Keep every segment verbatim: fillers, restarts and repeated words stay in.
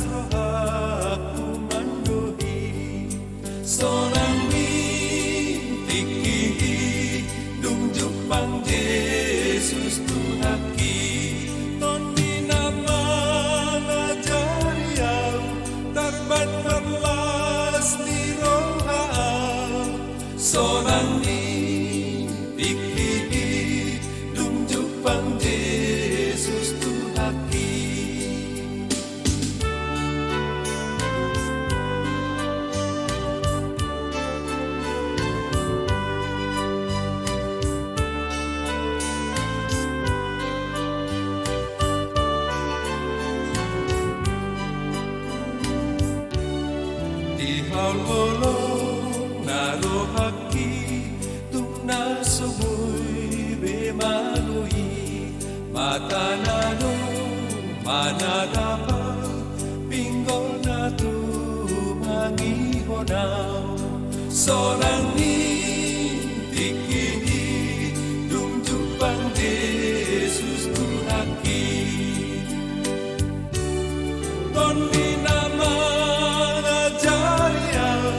rohangku mandok i, sonang ni tingki i dung jumpang Jesus Tuhanki. Tondi na mangajari au, tarban marlas ni roha au, sonang ni tingki i dung jumpang Jesus Tuhanki. Di haholhol na rohangki, tung na so boi be malo i, mata na do manatap au, pinggol na tumangihon au, sonang ni tingki i dung jumpang Jesus Tuhanki. Tondi na mangajari au,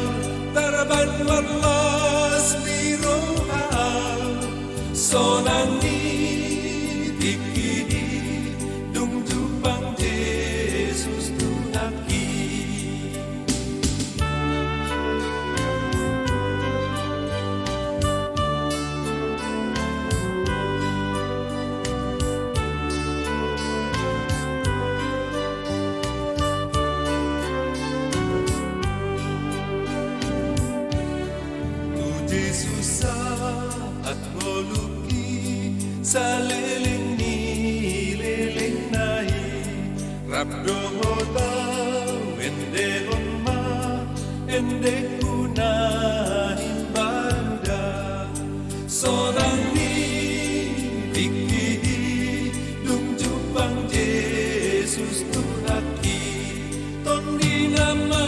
tarban marlas ni roha au, sonang ni tingki i dung jumpang Jesus Tuhanki. Tu Jesus sahat ngolungki saleleng ni lelengna i, rap dohot au endehon ma endengku na imbaru da, sonang ni tingki i dung jumpang Jesus Tuhanki. Tondi na ma